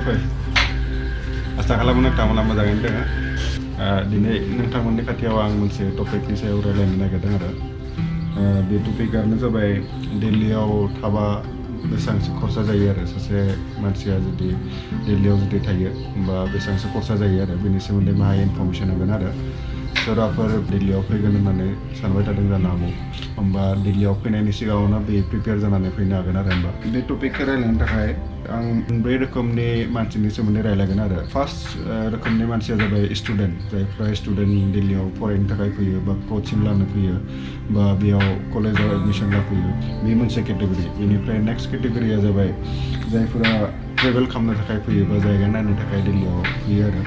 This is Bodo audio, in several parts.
फै आसा खालामो नोंथांमोना मोजाङैनो दङ दिनै नोंथांमोननि खाथियाव आं मोनसे टपिकनि सायाव रायलायनो नागिरदों आरो बे टपिकआनो जाबाय दिल्लीयाव थाबा बेसेबांसो खरसा जायो आरो सासे मानसिया जुदि दिल्लीयाव जुदि थायो होमबा बेसेबांसो खरसा जायो आरो बेनि सोमोन्दै माहाय इनफरमेसन होगोन आरो सोरबाफोर दिल्लीयाव फैगोन होननानै सानबाय थादों जानो हागौ होमबा दिल्लीयाव फैनायनि सिगाङावनो बे प्रिपेयार जानानै फैनो हागोन आरो होमबा बे टपिकखौ रायलायनो थाखाय आं मोनब्रै रोखोमनि मानसिनि सोमोन्दै रायलायगोन आरो फार्स्ट रोखोमनि मानसिया जाबाय स्टुडेन्ट जायफ्रा स्टुडेन्ट दिल्लीयाव फरायनो थाखाय फैयो बा कचिं लानो फैयो बा बेयाव कलेजाव एडमिसन लाफैयो बे मोनसे केटेगरि बेनिफ्राय नेक्स्ट केटेगरिया जाबाय जायफोरा ट्रेभेल खालामनो थाखाय फैयो बा जायगा नायनो थाखाय दिल्लीयाव फैयो आरो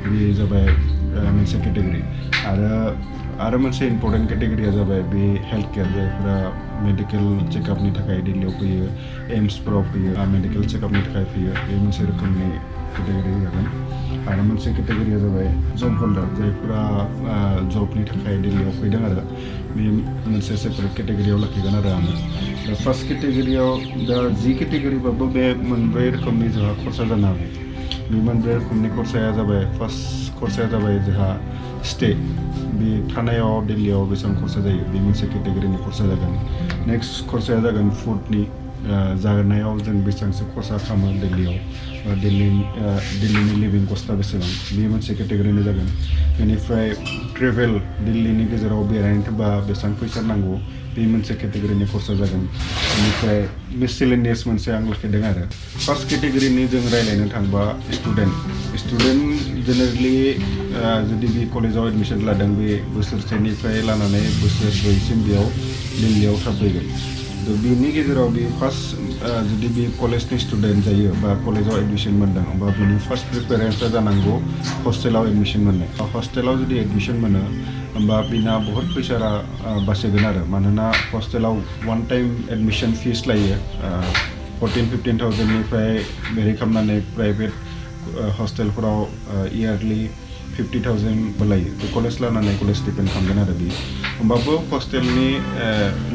बे जाबाय मोनसे केटेगरि आरो मोनसे इम्पर्टेन्ट केटेगरिया जाबाय बे हेल्थ केयार जायफोरा मेडिकेल चेकआपनि थाखाय दिल्लीयाव फैयो एम्सफोराव फैयो मेडिकेल चेकआपनि थाखाय फैयो बे मोनसे रोखोमनि केटेगरि जागोन आरो मोनसे केटेगरिया जाबाय जब हल्डार जायफोरा जबनि थाखाय दिल्लीयाव फैदों आरो बे मोनसे सेपारेट केटेगरियाव लाखिगोन आरो आङो दा फार्स्ट केटेगरियाव दा जि केटेगरिबाबो बे मोनब्रै रोखोमनि जोंहा खरसा जानो हागौ बे मोनब्रै रोखोमनि खरसाया जाबाय फार्स्ट खरसाया जाबाय जोंहा स्टे बे थानायाव दिल्लीयाव बेसेबां खरसा जायो बे मोनसे केटेगरिनि खरसा जागोन नेक्स्ट खरसाया जागोन फुडनि जानायाव जों बेसेबांसो खरसा खालामो दिल्लीयाव दिल्लीनि लिभिं कस्टआ बेसेबां बे मोनसे केटेगरिनि जागोन बेनिफ्राय ट्रेभेल दिल्लीनि गेजेराव बेरायनो थांबा बेसेबां फैसा नांगौ बे मोनसे केटेगरिनि खरसा जागोन बेनिफ्राय मिससेलेनियास मोनसे आं लाखिदों आरो फार्स्ट केटेगरिनि जों रायलायनो थांबा स्टुडेन्ट जेनेरेलि जुदि बे कलेजाव एडमिसन लादों बे बोसोरसेनिफ्राय लानानै बोसोरब्रैसिम बेयाव दिल्लीयाव थाफैगोन बेनि गेजेराव बे फार्स्ट जुदि बे कलेजनि स्टुडेन्ट जायो बा कलेजाव एडमिसन मोनदों होमबा बेनि फार्स्ट प्रिफारेन्सआ जानांगौ हस्टेलाव एडमिसन मोननाय हस्टेलाव जुदि एडमिसन मोनो होमबा बिना बहुत फैसा बासायगोन आरो मानोना हस्टेलाव वान टाइम एडमिसन फिस लायो 14,000-15,000निफ्राय भेरि खालामनानै प्राइभेट हस्टेलफोराव इयारलि 50,000 लायो बे कलेज लानानै कलेज डिपेन्ड खालामगोन आरो बे होमबाबो हस्टेलनि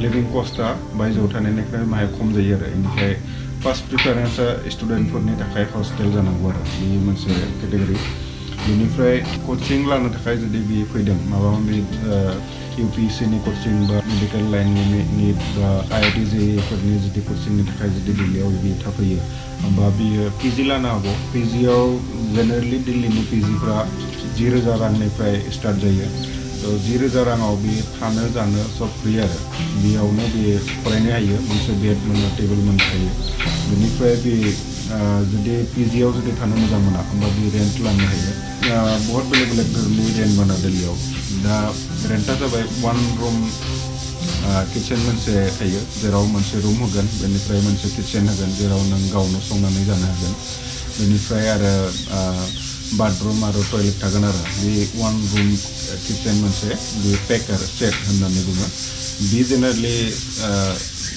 लिभिं कस्टआ बायजोआव थानायनिफ्राय माहाय खम जायो आरो बेनिफ्राय फार्स्ट प्रिफारेन्सआ स्टुडेन्टफोरनि थाखाय हस्टेल जानांगौ आरो बे मोनसे केटेगरि बेनिफ्राय कचिं लानो थाखाय जुदि बे फैदों माबा माबि UPSCनि कचिं बा मेडिकेल लाइननि निट बा IIT JEE जुदि कचिंनि थाखाय जुदि दिल्लीयाव बे थाफैयो होमबा बियो PG लानो हागौ PGआव जेनेरेलि दिल्लीनि PGफ्रा 10,000 रांनिफ्राय स्टार्ट जायो 10,000 राङाव बे थानो जानो सब फ्रि आरो बेयावनो बे फरायनो हायो मोनसे बेड मोनो टेबोल मोनखायो बेनिफ्राय बे जुदि PGआव जुदि थानो मोजां मोना होमबा बे रेन्ट लानो हायो बहुत बेलेग रोखोमनि रेन्ट मोनो दिल्लीयाव दा रेन्टआ जाबाय वान रुम किटचेन मोनसे थायो जेराव मोनसे रुम होगोन बेनिफ्राय मोनसे किटचेन होगोन जेराव नों गावनो संनानै जानो हागोन बेनिफ्राय आरो बाथरुम आरो टयलेट थागोन आरो बे वान रुम किटचेन मोनसे बे पेकार सेट होननानै बुङो बे जेनेरेलि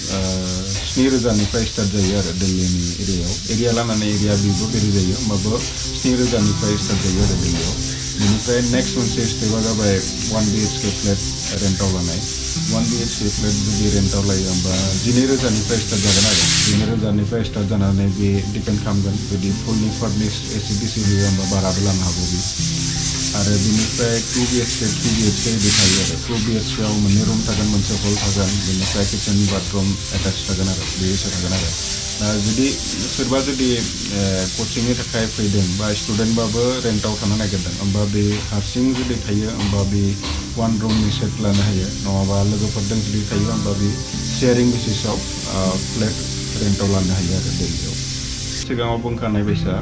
7,000निफ्राय स्टार्ट जायो आरो दिल्लीनि एरिया लानानै एरिया बेबो बेरि जायो होमबाबो 7,000निफ्राय स्टार्ट जायो आरो दिल्लीयाव बेनिफ्राय नेक्स्ट मोनसे स्टेपआ जाबाय 1 BHK फ्लेट रेन्टआव लानाय 1 BHK फ्लेट जुदि रेन्टआव लायो होमबा 12,000निफ्राय स्टार्ट जागोन आरो 12,000निफ्राय स्टार्ट जानानै बे डिपेन्ड खालामगोन जुदि फुलनि फार्निश AC/DC होयो होमबा बाराबो लानो हागौ बे आरो बेनिफ्राय 2 BHK 3 BHK बिदि थायो आरो 2 BHKआव मोननै रुम थागोन मोनसे हल थागोन बेनिफ्राय किचेन बाथरुम एटाच थागोन आरो बेसो थागोन आरो जुदि सोरबा जुदि कचिंनि थाखाय फैदों बा स्टुडेन्टबाबो रेन्टआव थानो नागिरदों होमबा बे हारसिं जुदि थायो होमबा बे वान रुमनि सेट लानो हायो नङाबा लोगोफोरजों जुदि थायो होमबा बे शेयारिं बेसिसाव फ्लेट रेन्टआव लानो हायो आरो दिल्लीयाव सिगाङाव बुंखानाय बायसा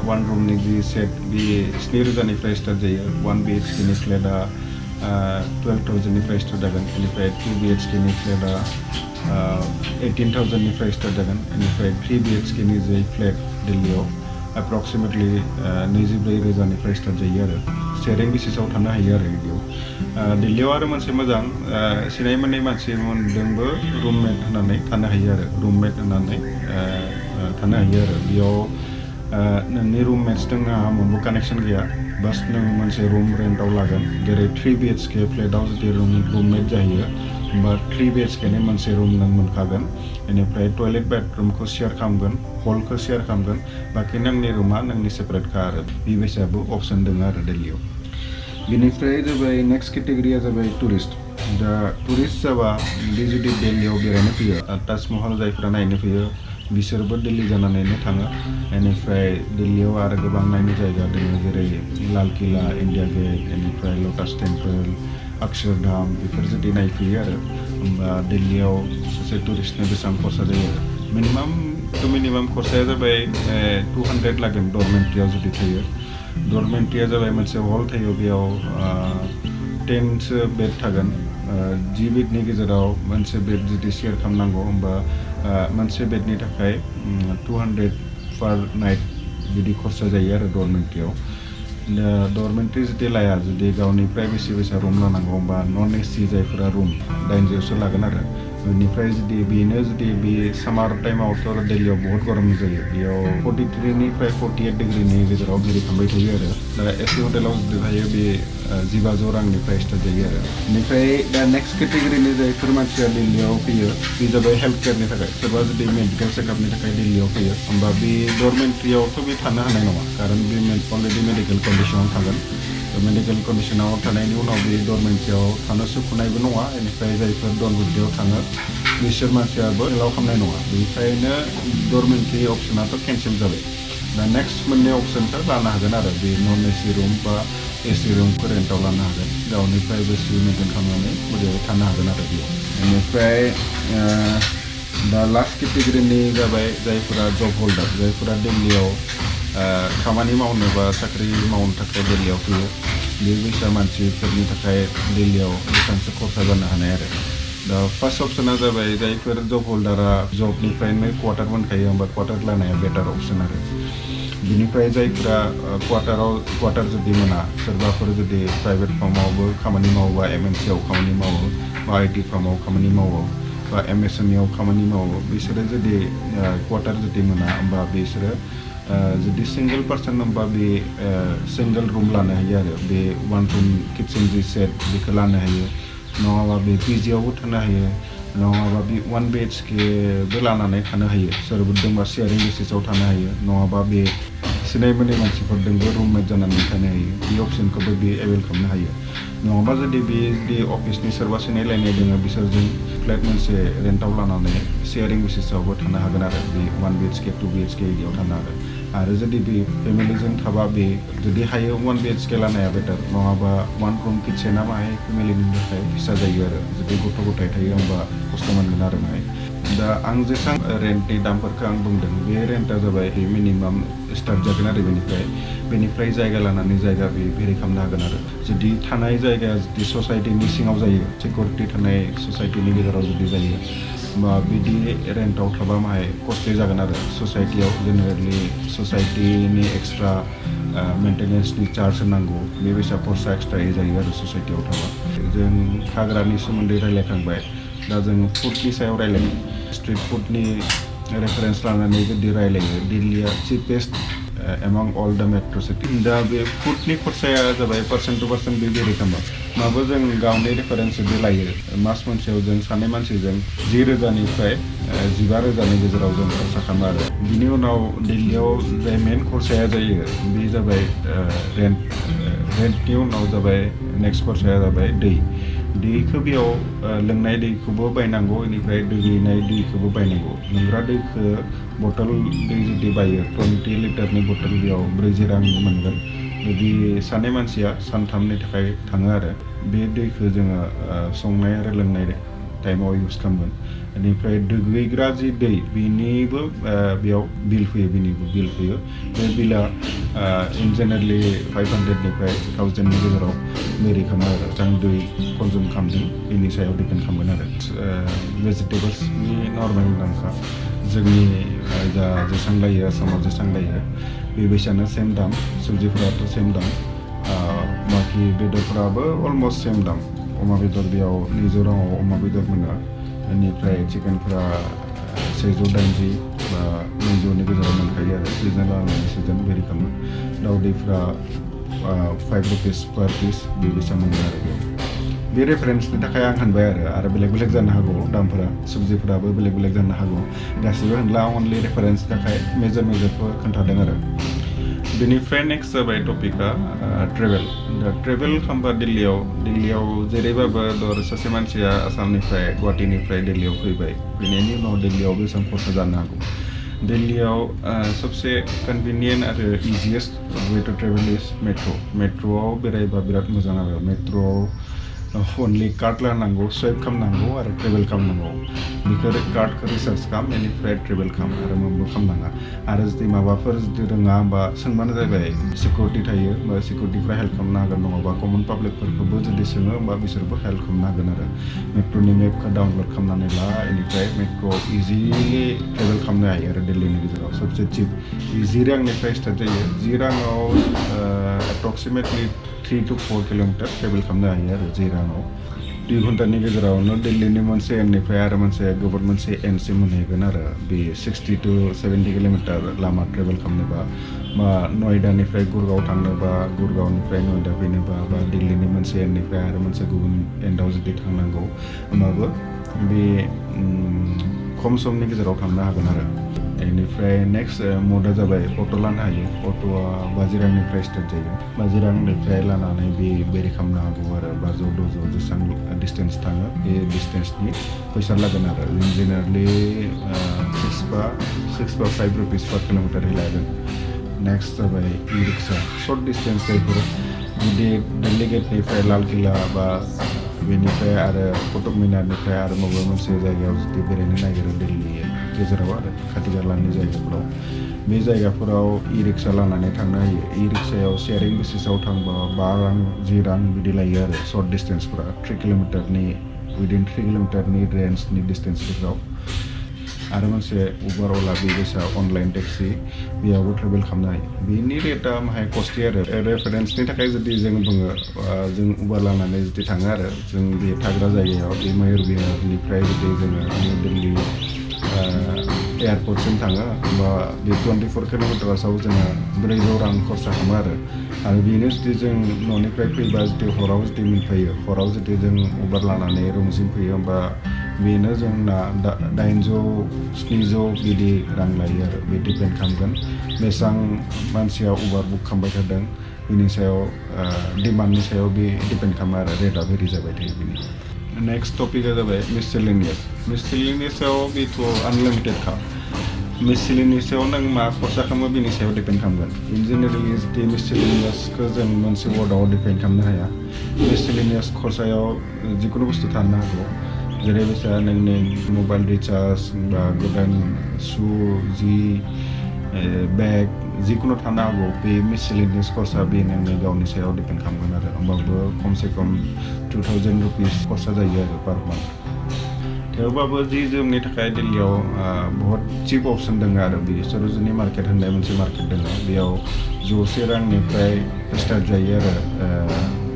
वान रुमनि जि सेट बे 7,000निफ्राय स्टार्ट जायो 1 BHKनि फ्लेटआ 12,000निफ्राय स्टार्ट जागोन बेनिफ्राय 2 BHKनि फ्लेटआ 18,000निफ्राय स्टार्ट जागोन बेनिफ्राय 3 BHKनि जे फ्लेट दिल्लीयाव एप्रक्सिमेटलि 24,000निफ्राय स्टार्ट जायो आरो शेयारिं बेसिसाव थानो हायो आरो दिल्लीयाव आरो मोनसे मोजां सिनाय मोननाय मानसि मोनदोंबो रुममेट होनानै थानो हायो आरो रुममेट होनानै थानो हायो आरो बेयाव नोंनि रुममेट्सजों आंहा मोनबो कानेक्सन गैया बास नों मोनसे रुम रेन्टआव लागोन जेरै 3 BHK फ्लेटआव जुदि रुममेट जाहैयो होमबा 3 BHKनि मोनसे रुम नों मोनखागोन बेनिफ्राय टयलेट बाथरुमखौ शेयार खालामगोन हलखौ शेयार खालामगोन बाखि नोंनि रुमा नोंनि सेपारेटखा आरो बेबायसाबो अपसन दङ आरो दिल्लीयाव बेनिफ्राय जाबाय नेक्स्ट केटेगरिया जाबाय टुरिस्ट दा टुरिस्ट जाबा बे जुदि दिल्लीयाव बेरायनो फैयो ताजमहल जायफोरा नायनो फैयो बिसोरबो दिल्ली जानानैनो थाङो बेनिफ्राय दिल्लीयाव आरो गोबां नायनो जायगा दङ जेरै लाल किला इन्डिया गेट बेनिफ्राय लटास टेम्पोल अक्षरधाम बेफोर जुदि नायफैयो आरो होमबा दिल्लीयाव सासे टुरिस्टनो बेसेबां खरसा जायो मिनिमाम खरसाया जाबाय 200 लागोन डरमेन्ट्रियाव जुदि थायो डरमेन्ट्रिया जाबाय मोनसे हल थायो बेयाव 10सो बेड थागोन 10 बेडनि गेजेराव मोनसे बेड जुदि शेयार खालामनांगौ होमबा मोनसे बेडनि थाखाय 200 पार नाइट बिदि खरसा जायो आरो डरमेन्ट्रियाव डरमेन्ट्रि जुदि लाया जुदि गावनि प्राइभेसि बायसा रुम लानांगौ होमबा नन एसि जायफोरा रुम 900सो लागोन आरो बेनिफ्राय जुदि बेनो जुदि बे सामार टाइमावथ' दिल्लीयाव बहुत गरम जायो बेयाव 43निफ्राय 48 डिग्रिनि गेजेराव गिरि खालामबाय थायो आरो दा एसि हटेलाव जुदि थायो बे 1500 रांनिफ्राय स्टार्ट जायो आरो बेनिफ्राय दा नेक्स्ट केटेगरिनि जायफोर मानसिया दिल्लीयाव फैयो बे जाबाय हेल्थ केयारनि थाखाय सोरबा जुदि मेडिकेल चेकआपनि थाखाय दिल्लीयाव फैयो होमबा बे डरमेन्ट्रियावथ' बे थानो हानाय नङा खारन बे अलरेडि मेडिकेल कन्डिसनाव थागोन मेडिकेल कन्डिसनाव थानायनि उनाव बे डरमेन्ट्रियाव थानो सुखुनायबो नङा बेनिफ्राय जायफोर डरमेन्ट्रियाव थाङो बिसोर मानसियाबो एलाउ खालामनाय नङा बेनिखायनो डरमेन्ट्रि अपसनाथ' केन्सेल जाबाय दा नेक्स्ट मोननै अपसनखौ लानो हागोन आरो बे नन एसि रुम बा एसि रुमखौ रेन्टआव लानो हागोन गावनि प्राइभेसि मेइन्टेन खालामनानै मोजाङै थानो हागोन आरो बेयाव बेनिफ्राय दा लास्ट केटेगरिनि जाबाय जायफोरा जब हल्डार जायफोरा दिल्लीयाव खामानि मावनो बा साख्रि मावनो थाखाय दिल्लीयाव फैयो बे बैसा मानसिफोरनि थाखाय दिल्लीयाव बेसेबांसो खरसा जानो हानाय आरो दा फार्स्ट अपसना जाबाय जायफोर जब हल्डारा जबनिफ्रायनो क्वार्टार मोनखायो होमबा क्वार्टार लानाया बेटार अपसन आरो बिनिफ्राय जायफोरा क्वार्टार जुदि मोना सोरबाफोर जुदि प्राइभेट फार्मावबो खामानि मावोबा एमएनसिआव खामानि मावो बा आईटी फार्माव खामानि मावो बा एमएसएमईआव खामानि मावो बिसोरो जुदि क्वार्टार जुदि मोना होमबा बिसोरो जुदि सिंगल पार्सन होमबा बे सिंगल रुम लानो हायो आरो बे वान रुम किचन जि सेट बेखौ लानो हायो नङाबा बे पिजिआवबो थानो हायो नङाबा बे 1 BHKबो लानानै थानो हायो सोरबा शेयारिं बेसिसाव थानो हायो नङाबा बे सिनाय मोनै मानसिफोरजोंबो रुममेट जानानै थानो हायो बे अपसनखौबो बे एभेल खालामनो हायो नङाबा जुदि अफिसनि सोरबा सिनायलायनाय दङ बिसोरजों फ्लेट मोनसे रेन्टआव लानानै शेयारिं बेसिसावबो थानो हागोन आरो बे 1 BHK 2 BHK एरियाव थानो हागोन आरो जुदि बे फेमिलिजों थाबा बे जुदि हायो 1 BHK लानाया बेटार नङाबा 1 रुम किचेना माहाय फेमिलिनि थाखाय फिसा जायो आरो जुदि गथ' गथाय थायो होमबा खस्थ' मोनगोन आरो माहाय दा आं जेसां रेन्टनि दामफोरखौ आं बुंदों बे रेन्टआ जाबाय मिनिमाम स्टार्ट जागोन आरो बेनिफ्राय जायगा लानानै जायगा बे भेरि खालामनो हागोन आरो जुदि थानाय जायगाया जुदि ससाइटिनि सिङाव जायो सिकिउरिटि थानाय ससाइटिनि गेजेराव जुदि जायो होमबा बिदि रेन्टआव थाबा माहाय कस्टलि जागोन आरो ससाइटियाव जेनेरेलि ससाइटिनि एक्सट्रा मेन्टेनेन्सनि चार्ज होनांगौ बे बैसा खरसा एक्सट्रायै जायो आरो ससाइटियाव थाबा जों थाग्रानि सोमोन्दै रायज्लायखांबाय दा जों फुडनि सायाव रायज्लायो स्ट्रिट फुडनि रेफारेन्स लानानै जुदि रायज्लायो दिल्लीया cheapest among all the metro' city दा बे फुडनि खरसाया जाबाय पार्सेन्ट टु पार्सेन्ट बे भेरि खालामो माबो जों गावनि रेफारेन्स जुदि लायो मास मोनसेयाव जों सानै मानसिजों 10,000निफ्राय 15,000नि गेजेराव जों खरसा खालामो आरो बिनि उनाव दिल्लीयाव जाय मेन खरसाया जायो बे जाबाय रेन्टनि उनाव जाबाय नेक्स्ट खरसाया जाबाय दैखौ बेयाव लोंनाय दैखौबो बायनांगौ बेनिफ्राय दुगैनाय दैखौबो बायनांगौ लोंग्रा दैखौ बटल दै जुदि बायो 20 लिटारनि बटल बेयाव 40 रां मोनगोन बे सानै मानसिया सानथामनि थाखाय थाङो आरो बे दैखौ जोङो संनाय आरो लोंनाय टाइमाव इउज खालामगोन बेनिफ्राय दुगैग्रा जि दै बेनिबो बेयाव बिल फैयो बे बिला इन जेनेरेलि 500निफ्राय 1000नि गेजेराव भेरि खालामो आरो जों दै कनजुम खालामदों बेनि सायाव डिपेन्ड खालामगोन आरो भेजिटेबल्सनि नर्मेल दामखा जोंनि जा जेसां लायो आसामाव जेसां लायो बेबायसानो सेम दाम सबजिफोराथ' सेम दाम बाखि बेदरफोराबो अलमस्ट सेम दाम अमा बेदर बेयाव 200 राङाव अमा बेदर मोनो बेनिफ्राय चिकेनफोरा 180 बा 200नि गेजेराव मोनखायो आरो सिजन लानानै सिजन भेरि खालामो दाउदैफ्रा 5 रुपिस पार पिस बेबायसा मोनो आरो बेयाव बे रेफारेन्सनि थाखाय आं होनबाय आरो बेलेग जानो हागौ दामफोरा सबजिफोराबो बेलेग जानो हागौ गासिबो होनला अनलि रेफारेन्सनि थाखाय मेजरखौ खोन्थादों आरो बेनिफ्राय नेक्स्ट जाबाय टपिकआ ट्रेभेल दा ट्रेभेल खालामबा दिल्लीयाव जेरैबाबो दर सासे मानसिया आसामनिफ्राय गुवाहाटीनिफ्राय दिल्लीयाव फैनायनि उनाव दिल्लीयाव बेसेबां खरसा जानो हागौ दिल्लीयाव सबसे कन्भिनियेन्ट आरो इजिएस्ट वे टु ट्रेभेल इज मेट्र'आव बेरायबा बिराद मोजां आरो मेट्र'आव अनलि कार्ड लानांगौ स्वाइप खालामनांगौ आरो ट्रेभेल खालामनांगौ बेखौ कार्डखौ रिसार्च खालाम बेनिफ्राय ट्रेभेल खालाम आरो माबा खालामनाङा आरो जुदि माबाफोर जुदि रोङा होमबा सोंबानो जाबाय सिकिउरिटि थायो बा सिकिउरिटिफ्रा हेल्प खालामनो हागोन नङाबा कमन पाब्लिकफोरखौबो जुदि सोङो होमबा बिसोरबो हेल्प खालामनो हागोन आरो मेट्र'नि मेपखौ डाउनलड खालामनानै ला बेनिफ्राय मेट्र'आव इजिलि ट्रेभेल खालामनो हायो आरो दिल्लीनि गेजेराव सबसे चिप 10 रांनिफ्राय स्टार्ट जायो 10 राङाव एप्रक्सिमेटलि 3 to 4 किल'मिटार ट्रेभेल खालामनो हायो आरो 10 राङाव 2 घन्टानि गेजेरावनो दिल्लीनि मोनसे एन्डनिफ्राय आरो मोनसे गुबुन मोनसे एन्डसिम मोनहैगोन आरो बे 60 to 70 किल'मिटार लामा ट्रेभेल खालामनोबा बा नयदानिफ्राय गुरगाव थांनोबा गुरगावनिफ्राय नयदा फैनोबा बा दिल्लीनि मोनसे एन्डनिफ्राय आरो मोनसे गुबुन एन्डआव जुदि थांनांगौ होमबाबो बे खम समनि गेजेराव थांनो हागोन आरो बेनिफ्राय नेक्स्ट मडा जाबाय अट' लानो हायो अट'आ 50 रांनिफ्राय स्टार्ट जायो 50 रांनिफ्राय लानानै बेरि खालामनो हागौ आरो 500-600 जेसेबां डिसटेन्स थाङो बे डिसटेन्सनि फैसा लागोन आरो जेनेरेलि 6 बा 5 रुपिस पर किल'मिटार लागोन नेक्स्ट जाबाय इ रिक्सा सर्ट डिसटेन्स जायफोर जुदि दिल्ली गेटनिफ्राय लाल किला बा बेनिफ्राय आरो कुतुब मिनारनिफ्राय आरो बबेबा मोनसे जायगायाव जुदि बेरायनो नागिरो दिल्ली गेजेराव आरो खाथि खालानि जायगाफोराव बे जायगाफोराव इ रिक्सा लानानै थांनो हायो इ रिक्सायाव शेयारिं बेसिसाव थांबा 5 रां 10 रां बिदि लायो आरो सर्ट डिसटेन्सफोरा 3 किल'मिटारनि विदिन 3 किल'मिटारनि रेन्जनि डिसटेन्सफोराव आरो मोनसे उबार अला बेबायसा अनलाइन टेक्सि बेयावबो ट्रेभेल खालामनो हायो बेनि रेटआ माहाय कस्टलि आरो रेफारेन्सनि थाखाय जुदि जों बुङो जों उबार लानानै जुदि थाङो आरो जों बे थाग्रा जायगायाव बे मयुर बिहारनिफ्राय जुदि जोङो निउ दिल्ली एयारपर्टसिम थाङो होमबा बे 24 किल'मिटार्सआव जोङो 400 रां खरसा खालामो आरो बेनो जुदि जों न'निफ्राय फैबा जुदि हराव जुदि मोनफैयो हराव जुदि जों उबार लानानै रुमसिम फैयो होमबा बेनो जोंना 800-700 बिदि रां लायो आरो बे डिपेन्ड खालामगोन बेसेबां मानसिया उबार बुक खालामबाय थादों बिनि सायाव डिमान्डनि सायाव बे डिपेन्ड खालामो आरो रेटआ भेरि जाबाय थायो बेनि नेक्स्ट टपिकआ जाबाय मिससेलेनियासआव बेथ' आनलिमिटेडखा मिससेलेनियासआव नों मा खरसा खालामो बिनि सायाव डिपेन्ड खालामगोन इन जेनेरेलि जुदि मिससेलेनियासखौ जों मोनसे वार्डआव डिपेन्ड खालामनो हाया मिससेलेनियास खरसायाव जिखुनु बुस्थु थानो हागौ जेरैबायसा नोंनि मबाइल रिचार्ज बा गोदान शु जि बेग जिखुनु थानो हागौ बे मिससेलेनियास खरसा बे नोंनि गावनि सायाव डिपेन्ड खालामगोन आरो होमबाबो खमसे खम 2000 रुपिस खरसा जायो आरो पार मान्थ थेवबाबो जि जोमनि थाखाय दिल्लीयाव बहुत चिप अप्सन दङ आरो बे सरोजिनी मार्केट होननाय मोनसे मार्केट दङ बेयाव 100 रांनिफ्राय स्टार्ट जायो आरो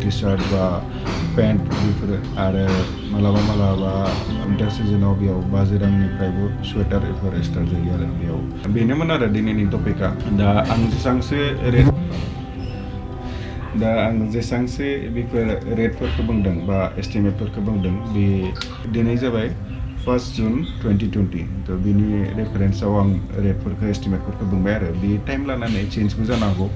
टि सार्ट बा पेन्ट बेफोरो आरो मालाबा उइन्टार सिजनाव बेयाव 50 रांनिफ्रायबो स्वेटार बेफोर स्टार्ट जायो आरो बेयाव बेनोमोन आरो दिनैनि टपिकआ दा आं जेसांसो बेफोर रेटफोरखौ बुंदों बा एस्टिमेटफोरखौ बुंदों बे दिनै जाबाय 1 जुन 2020 थ' बिनि रेफारेन्सआव आं रेटफोरखौ एस्टिमेटफोरखौ बुंबाय आरो बे टाइम लानानै चेन्जबो जानो हागौ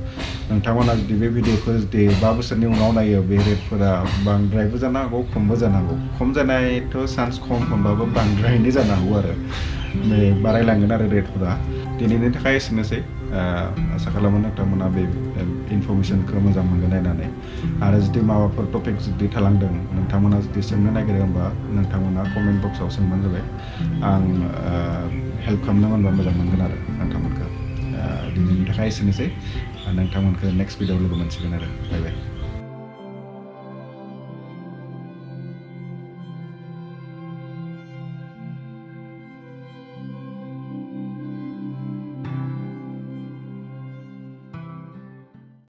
नोंथांमोना जुदि बे भिडिअखौ जुदि 5 बोसोरनि उनाव नायो बे रेटफोरा बांद्रायबो जानो हागौ खमबो जानो हागौ खम जानायथ' चान्स खम होनबाबो बांद्रायनो जानो हागौ आरो बे बारायलांगोन आरो रेटफोरा दिनैनि थाखाय एसेनोसै आसा खालामो नोंथांमोना बे इनफरमेसनखौ मोजां मोनगोन नायनानै आरो जुदि माबाफोर टपिक जुदि थालांदों नोंथांमोना जुदि सोंनो नागिरो होमबा नोंथांमोना कमेन्ट बक्सआव सोंबानो जाबाय आं हेल्प खालामनो मोनबा मोजां मोनगोन आरो नोंथांमोनखौ दिनैनि थाखाय एसेनोसै नोंथांमोनखौ नेक्स्ट भिडिअआव लोगो मोनसिगोन आरो बाय बाय